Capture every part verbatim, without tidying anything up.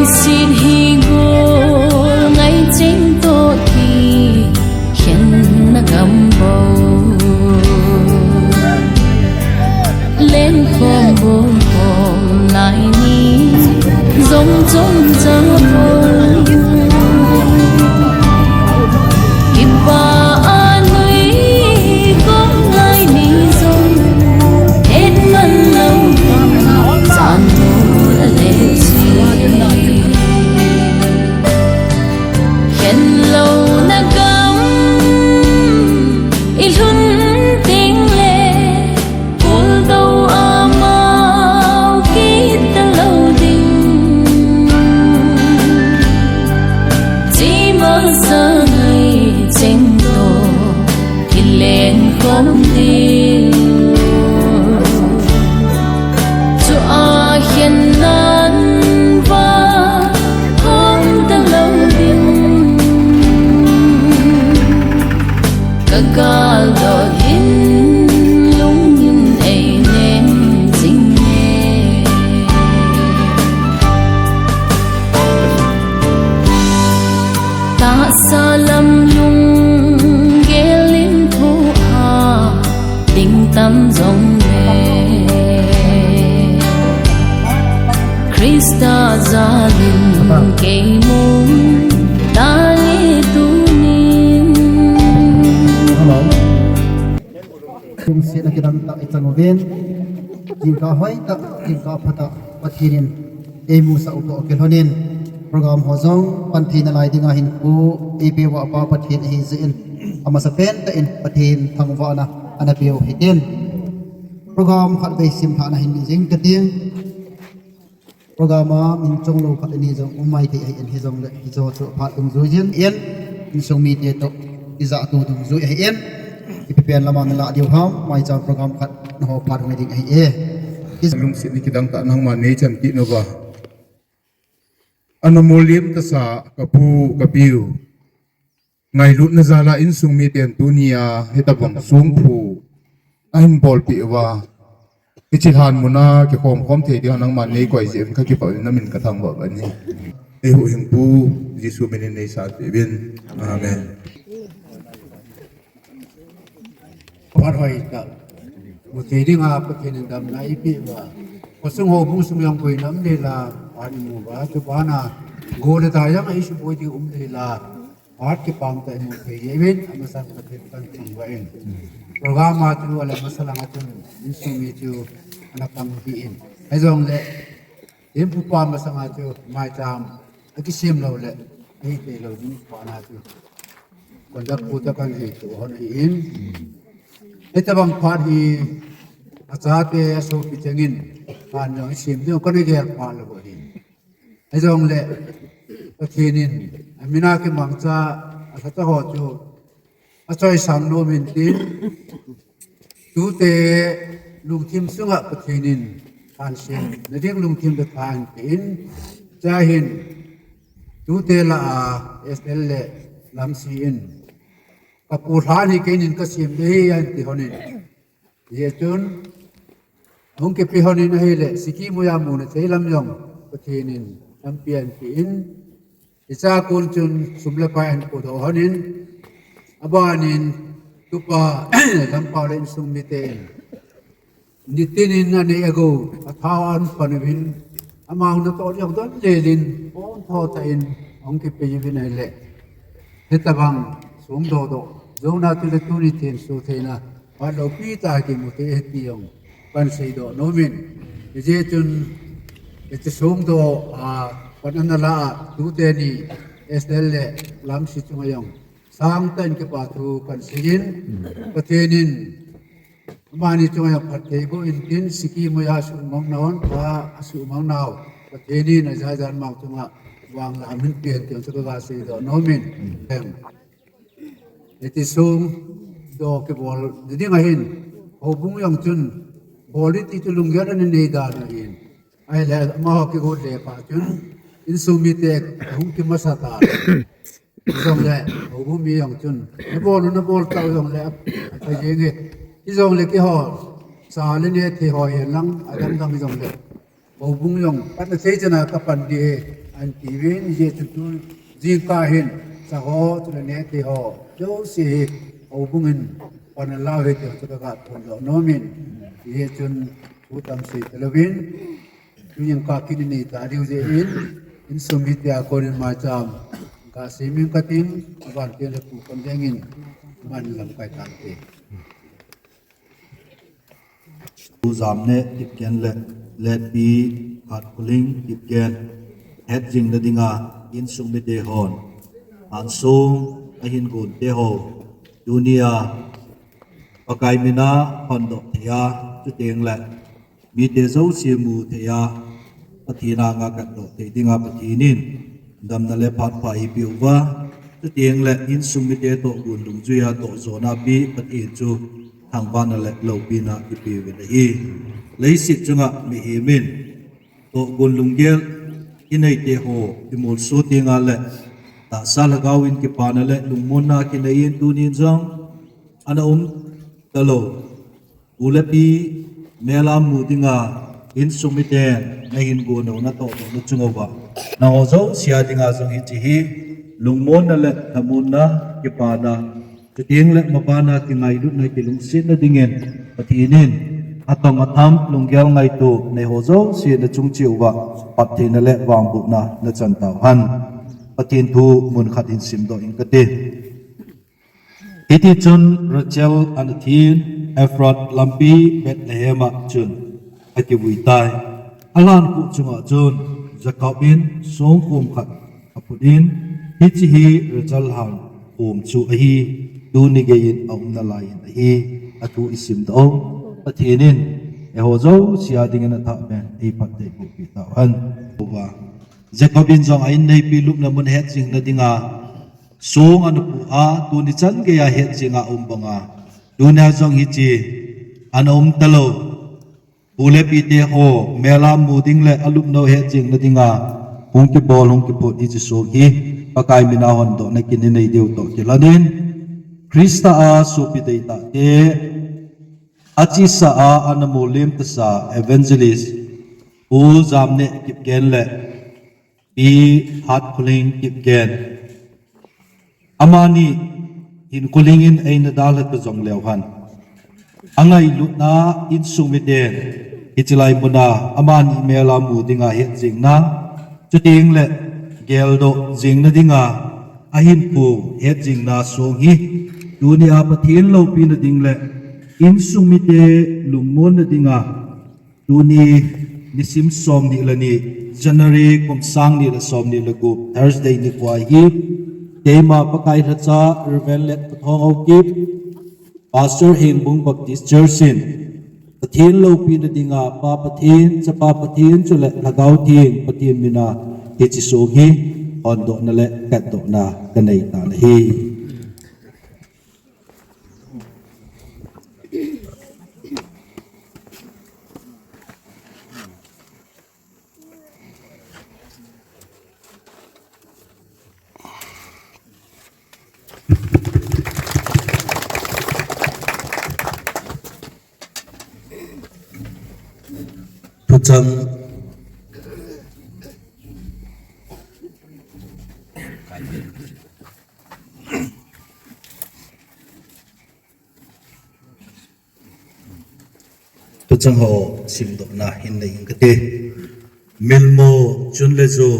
Sin hi gol ngai ching to ti khen na gam bo. Leng khom bo khom lai ni zong chom cha bo. Kipa a nui khom lai ni zong et man lo san lo a le chi. Khen lo na gam i lhun ting le kul do amau kit ta lo ding. Chi masa ngai cheng to kileng khom ding. Chu a khen nan va khom ta lo ding. Ka gal dot in lung in ei neng jing e. Tahsa lam lung gel in thu a ding tam zong le Krista jalin kei mong ta le tunin. Hello. Kum sina kidang ta i chang uvin. Jingkah hoi ta, jingkah pha ta, Pathen in ei mu sa u to kilhonin. Program ho zong pan thei na lai dinga hin pu, ei pe uva Pa Pathen ahi jeh in. Amasa pen ta in Pathen thangvahna ana pe u hitin. Program khat vei sim thana hin ni jing ka ting. Program a min chong lo khat ni zong um mai thei ahi in hi zong le hi zo chu phat dungzui jin in insung mite to i za tu dungzui ahi in ipi pen lama na la diu ham mai chang program khat na ho phat hong ding ahi e. Lungsit ni kidang ta nangma nei chan ti no ba. Ana mol liam ta sa ka pu ka piu. Ngailutna jal a insung miten tunia hitabang songphu ahin bolpeh uva. Hiche lhan muna kikhom khom thei ding nangman nei koi jeh in kakipah in namin kathangvah in ahi. Eihuhhingpu Jesu minin nei sanpeh uvin. Amen. Phat hoitah mu thei dinga Pathen in damna eipeh uva. Khosung houbung sung jong boina um lheh la, phat imu uva, chubana gol le dai jong eisuboi ding um lheh la. Phat kipah tah in mu thei jeh uvin, amasan Pathen kathangvah in. Program a chu alam masa langa chun, insung mi chu ana pang hih in. Hijongle, inpupa masanga chu maicham akisem lou le, ahithei lou ding phat na chu. Conduct pu toh kahin heitoh hon ahi in. Hitabang phat hi, achate asopi chengin, phat jong isem ding kana gel phat lou ahi. Hijongle, Pathen in, amin a kimangcha, alhata ho chu, achoisang nom in tin, tute lungthim sunga Pathen in, thansiam, nading lungthim le tha ahin pe in, chua hin, tute lah a, S L le Lamsi in, kapu lhan hi keinin kasem ding ahi, ahin ti hon in. Hijeh chun, hung kipe hon in ahile, Sikkim uva muna thei lam jong, Pathen in, lampi ahin pe in, hiche a kon chun, sum le pai ahin podoh hon in, abanin, tupa, Lampao le insung miten, nitin in anei agou, athao ahin pan uvin, amau natoh jong don lel in, pontho tah in, hung kipe uvin ahile, hitabang, songdoh doh, jona chule tuni thenso theina, phat loupi tah kimu thei ahi ti jong, kahin seidoh nom in. Hijeh chun, hiche songdoh, a, pan ana la a, tute ni, S L le Lamsi chunga jong, sangtah in kipa thu kahin sei in, Pathen in, amani chunga jong phatthei boh in tin, Sikkim uva asuhmang nau, pha asuhmang nau, Pathen in ajaija amau chunga, vanglam ahin pen ti jong chu kaga seidoh nom in. Hiche songdoh kibol ding ahin, houbung jong chun, bol ding ti chu lunggel ana nei dan ahin. Ahile, amaho kigot le phat chun, insung mite hung kimasa tan. Hijongle, houbung mi jong chun, nabol u, nabol tau jongle, apha jeng e. Hijongle keiho, cha le neh thei ho hen lang, adang dang hijongle. Houbung jong, patna thei chana kapan ding e. An ti vin, hijeh chun tu jingkah hin, cha ho, chule nete ho, jouse hi, houbung in, pan alau hi, ti ho chu ka ga phondoh nom in, hijeh chun, thu tam sei talouvin, tu jingkah kit inei ta diu jeh in, insung mite a kon in maicham, ga sei min katin, vantil le pu kon ding in, man lamkai tante. Pu Jamneh Kipgen le Letpi Hatkholing Kipgen hetjingna dinga insung mite hon ansung ahin gon te ho tunia Pakai mina phondoh thei a, chuteng le mite jouse mu thei a, Pathen anga katdoh thei dinga Pathen in damna le phat pha eipeh uva, chuteng le insung mite tohgon dungjuia tohjona pi Pathen chu thangvahna le loupina eipeh uvin ahi. Leiset chunga mihem in tohgon lunggel inei te ho imolso tenga le tahsa lhagao in kipana le lungmonna kinei in tunin jong ana um talou. Pu le pi mel a mu dinga insung miten nahin gon u natoh doh na chung uva, nangho jouse a dinga jong hiche hi lungmonna le thamuonna kipana, chuteng le mabana kingailutna kilungsetna dingin Pathen in atong atham lunggel ngaito neiho jouse nachung cheh uva phattheina le vangbohna nachan tauhen. Pathen thu mun khat hin simdoh ing kate. Hiti chun Rachel ana thin Ephrath lampi Bethlehem a chun akivui tai. Alhan khuh chunga chun Jacob in songkhom khat aphut in, hiche hi Rachel lhan khom chu ahi, tuni geiyin aumna lai in ahi, athu isimdoh u. Pathen in eiho jouse a dingin athah pen eiphatthei boh peh tauhen. Jacob in jong a inneipi lupna mun hetjingna dinga song ana pu a, tuni chan geiya hetjinga um banga, tunia jong hiche ana um talou. Pu le pi te ho mel a mu ding le alupna u hetjingna dinga hung kibol hung kiphut hiche song hi Pakai mina hondohna kin inei diu toh kilhonin, Christa a sopi deitah te, achesa a ana molem tasa Evangelist Pu Jamneh Kipgen le Pi Hatkholing Kipgen, amani hinkho lhingin eina dalha ta jongleu hen, angailutna insung miten hiche lai muna amani mel a mu dinga hetjingna, chuteng le geldoh jingna dinga ahinphu hetjingna song hi tunia Pathen loupina ding le insung mite lungmonna dinga tuni nisim somni le ni, January kum sangni le somni le gup, Thursday nikho hi, keima Pakai lhacha Reverend Letpathong Haokip, Pastor Hengbung Baptist Church in Pathen loupina dinga Pa Pathen, Chapa Pathen chule Lhagao Theng Pathen mina hiche song hi hondohna le katdohna kanei tan ahi. Thuchang. Thuchang ho simdohna hin nei ing kate. Milmo chun le jo,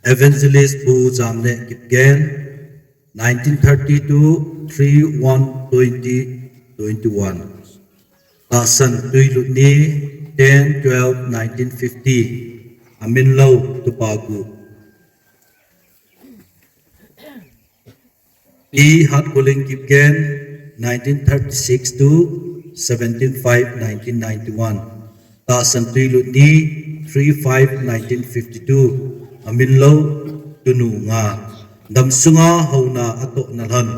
Evangelist Pu Jamneh Kipgen, nineteen thirty to three one twenty twenty-one. Tahsan Tuilut ni ten twelve nineteen fifty. Amin lou tupa gu. Pi Hatkholing Kipgen, nineteen thirty-six to seventeen five nineteen ninety-one. Tahsan Tuilut ni three five nineteen fifty-two. Amin lou tunu nga. Damsunga houna atohna lhon.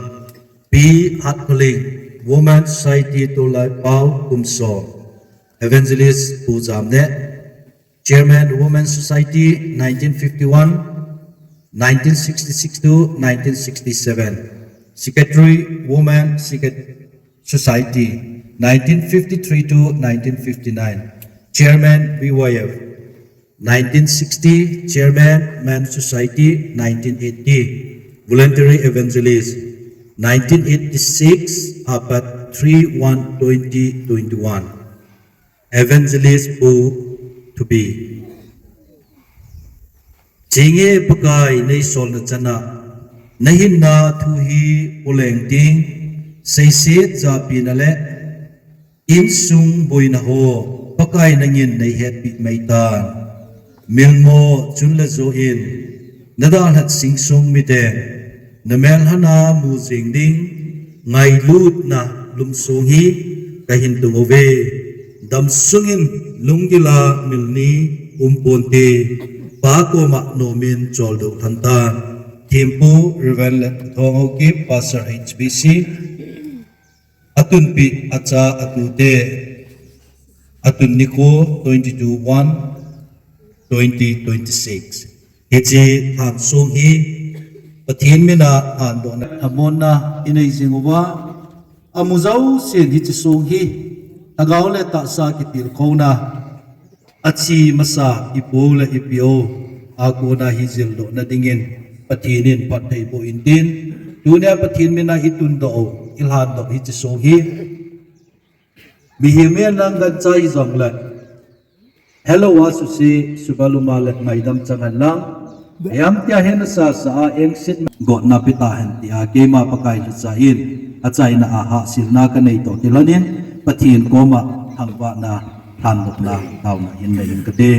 Pi Hatkholing, Women Society Tolai Pao Kumso. Evangelist Pu Jamneh, Chairman Women Society, nineteen fifty-one, nineteen sixty-six to nineteen sixty-seven. Secretary, Women Secret-, Society, nineteen fifty-three to nineteen fifty-nine. Chairman, B Y F. Nineteen sixty, Chairman, Men Society, nineteen eighty, Voluntary Evangelist, nineteen eighty-six, Apat three one twenty twenty-one. Evangelist Pu Thupi. Chinge Pakai nei solna chana, na hinna thu hi poleng ding, seiset japina le, insung boina ho, Pakai nangin nei hetpi mai tan. Milmo chun le jo in, na dalhat sing sung mite, na melhana mu jing ding, ngailutna lumsong hi ka hin tung uve. Dam sungin lunggila mil ni um ponte, Pa koma nomin choldo thantan. Thempu Reverend Lethuthong Haokip, Pastor H B C. Atunpi acha atute, atun nikho twenty-two one twenty twenty-six. Hiche than song hi Pathen mina thandohna, thamonna inei jing uva, amu jousen hiche song hi lhagao le tahsa kitilkhouna, athi masa ipu le ipi u a kona hi jildohna dingin Pathen in phatthei boh intin, tunia Pathen mina itundoh u, ilhandoh hiche song hi. Mihem in lang gancha hijongle, helou a suse, suba luma le ngaidam chang hen lang. Hiam tia hin asasa a engset gotna peta hen tia keima Pakai lhacha in achaina a hahselna kanei toh kilhonin Pathen koma thangvahna, thandohna, taona hin nei in kate.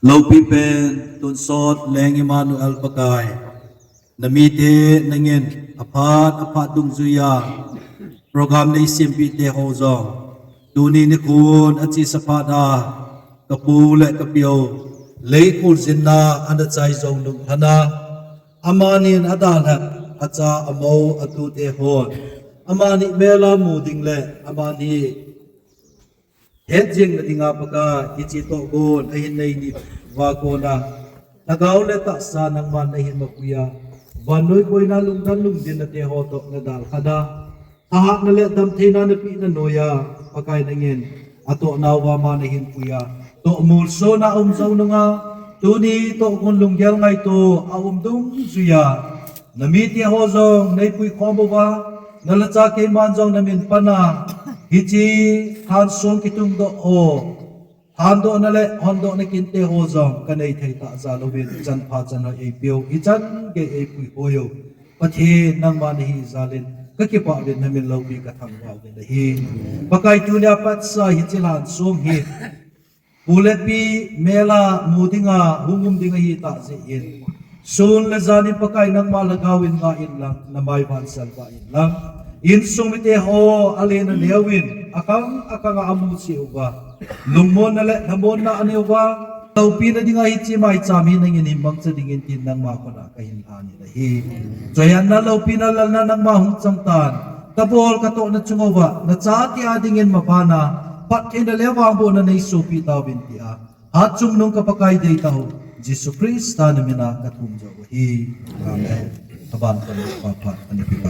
Loupi pen, tonsot leng Emmanuel Pakai, na mite nangin aphat aphat dungjuiya program nei sempeh te ho jong, tuni nikhon achesa phat a, kapu le kapi u, leikol jinna ana chai jong nung lhana, amanin adalhah, acha amou atute hon, amani mel a mu ding le amani hetjingna dinga Pakai, hiche tohgon ahin nei ni uva kona, lhagao le tahsa nangman nahin mapuiya, vannoi boina lungdon lungdinna te ho toh nadalhah a, thahatna le damtheina napeh na noiya, Pakai nangin atohna uva ama nahin puiya, tohmolsona aum jou nunga, tuni tohgon lunggel ngaito aum dungjuiya, na mite ho jong nei puikhom uva, na lhacha keiman jong na min pan a, hiche than song kitungdoh ho, thandohna le hondohna kinte ho jong kanei thei tah jal uvin, ichan pha chan hoi eipeh u, ichan gei eipuihoi u, Pathen nangma nahi jal in kakipah uvin, namin loupi kathangvah uvin ahi. Pakai, tunia patsa hiche than song hi pu le pi mel a mu dinga hung um ding ahi tah jeh in, sun le jan in Pakai nangma lhagao in ngah in lang, namai vansan vah in lang, insung mite ho alen aneo in, akhang akhang a amu cheh uva, lungmonna le lhamonna anei uva, loupina dinga hiche maicham hi nangin hin mangcha dingin tin nangma khut a kahin lhan in ahi. Choihatna, loupina, lalna nangma hung chang tan. Kabol katohna chung uva, nachate a dingin mabanna, phattheina le vangbohna nei sohpeh tauvin tia, hatchungnung ka Pakai deitah u Jesu Christa na min a kathum jou u ahi. Amen. Aban pan pa phat ani pi pa.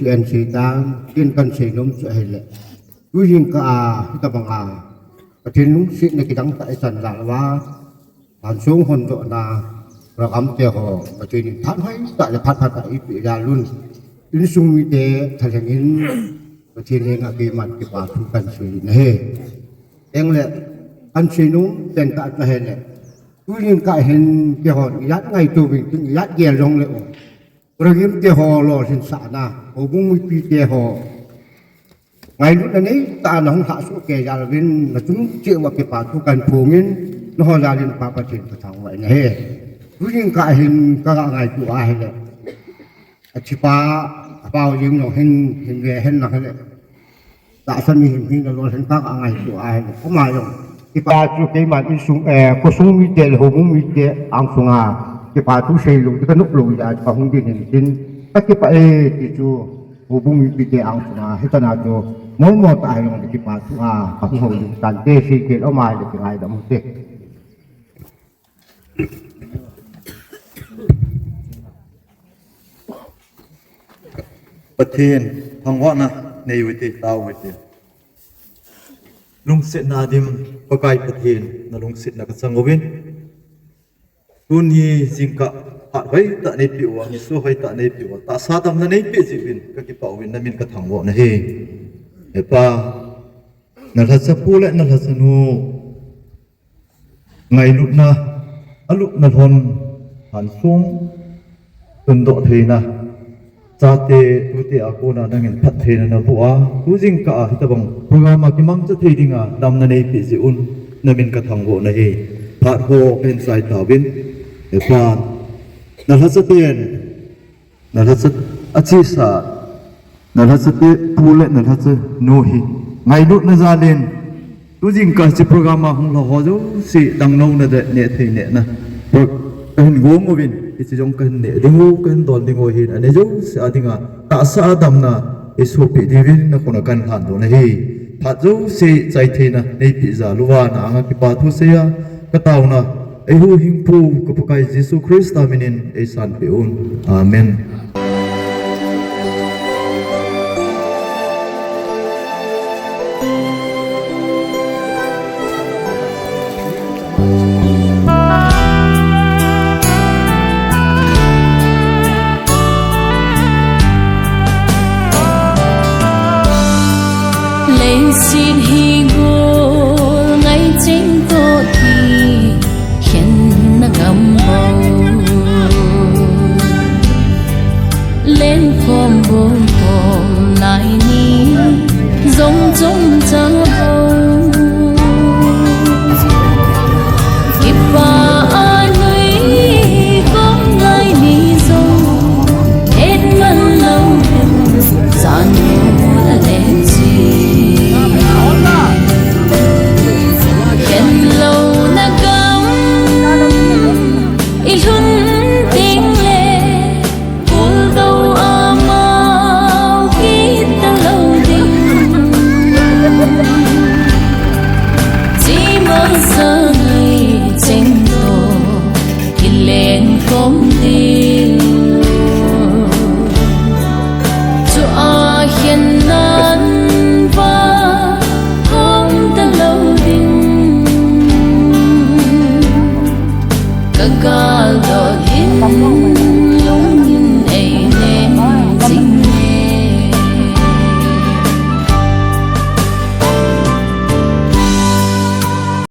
Sian seitan, tin kan seinom chu ahile. Tujingkah a, hitabang a. Pathen lungsetna kidang tah ichan jal uva. Hansong hondohna, program te ho, Pathen in phat hoitah le phat phatah a eipeh jal un. Insung mite thalheng in, Pathen henga keiman kipa thu kan sei in ahi. Engle, kan seinom pen tah chu ahile. Tujingkah hin keihon, ijat ngaito uvin tin, ijat gel jongle o. Program te ho lolhinsahna, houbung mipi te ho. Ngailutna neitah a nahung lhahsuh kei jal uvin, nachung cheh uva kipa thu kan phongin, nangho jal in Pa Pathen kathangvah in ahi. Tujingkah hin kaga ngaito ahile. Achipa, apao jing jong hin, hin ve hen lang hile. Tahsa mihem hina lolhin kaga ngaito ahile. Ama jong. Kipa chu keiman insung, eh, khosung mite le houbung mite angsunga. Kipa thu seilou, ti kanop lou jeh a, kahung ding hin tin. Kakipah e, ti chu. Houbung mipite angsunga, hitana chu, momo tah a jong le kipa thu a, kahung houlim tante, seikhel um ahile kingaidam ute. Pathen, thangvahna nei ute, tao ute. Lungsetna dim, Pakai Pathen, nalungsetna kachang uvin. Tuni jingkah phat hoitah neipeh uva, nisoh hoitah neipeh uva, tahsa damna neipeh jeh uvin kakipah uvin, namin kathangvah u ahi. He Pa, nalhacha pu le nalhacha nu ngailutna, alupna lhon, hansong tundoh theina, chate, tute a kona nangin phattheina naboh a, tu jingkah a hitabang program a kimangcha thei dinga damna neipeh jeh un, namin kathangvah u ahi. Phat ho kahin chai tauvin, he Pa, nalhachaten, nalhacha, achesa, nalhachate pu le nalhacha nu hi ngailutna jal in, tu jingkah hiche program a hung lha ho jouse, dangnouna le nehthei nehna, pro-, kahin gong uvin, hiche jong kahin neh ding u, kahin don ding u ahin, anei jouse a dinga tahsa a damna eisopeh diuvin nakhut a kahin lhan doh u ahi. Phat jouse chaitheina neipeh jal uva, na anga kipa thu seiya kataona eihuhhingpu ka Pakai Jesu Christa minin eisanpeh un. Amen. Leiset hi gol ngai cheng toh hi khenna gam bou. Leng Khom bou khom lai ni jong chomcha bou. Kipa a nui khom lai ni jong et man lou in, jan nu la le chi. Khen lou na gam i lhun ting le, Puldo amau kita lou ding. Chima sa ngai cheng to, kilen kom ding. Chu a khen nan va kom ta lou ding. Ka gal dot in.